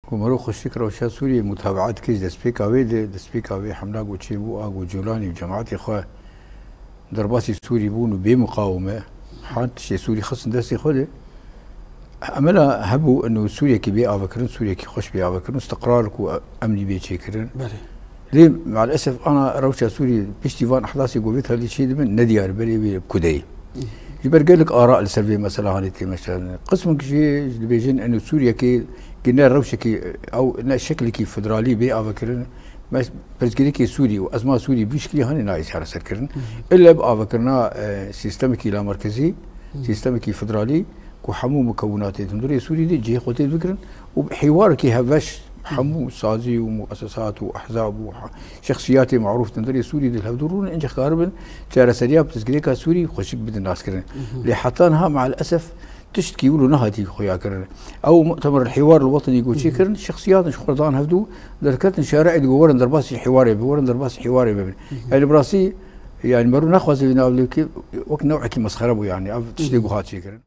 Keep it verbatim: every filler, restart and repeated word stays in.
Ku mero xweşik rewşa Sûriyê mutabaet dike ji destpêka wê de, destpêka wê hemla ku çêbû, a ku Colanî û cemaetê xwe derbasî Sûrî bûn û bê muqawime, han tiştê Sûrî xistin destê xwe de. Emela hebû eno Sûriyekî bê avekirin, Sûriyekî xweş bê avekirin, istiqrar ku emnî bê çêkirin. Belê. Lê meelesef ana rewşa Sûrî piştî van ehdasê ku vê tevlî çêdibin nediyar berê wê bi kudeyê. Ji ber gelek ara li ser vê mesela hanê tê meşandin. Qismik jî dibêjin eno Sûriyekê gine rewşekî ew ne şekilekî federalî bê avekirin. Mes-, pirsgirêkê Sûrî û ezma Sûrî bi şikilî hanê nayê çareserkirin. Îlle bi avekirina, e, sîstemekî lamerkezî, sîstemekî federalî ku hemû mukewinatê hundirê Sûrî de cihê xwe tê bigirin û bi hîwarekî hevbeş hemû sazî û muesesat û ehzab û ha-, şexsiyatê marûf hundirê Sûrî de li hevdû rûnin, ince karibin çareseriya pirsgirêka Sûrî xweşik bidin naskirin. Lê heta niha meelesef tiştkî wilo nehatî xuya kirin. Ew mu'temer hîwar li wetenî ku çêkirin, şexsiyatin ji xwe dan hevdû derketin şarê digo werin derbasî hîwarê bin, werin derbasî hîwarê bibin. Yani bi rastî, yani mero naxwaze vî nav lê bike, wek newekî mesxere bû yani. Ev tiştê ku hat çêkirin.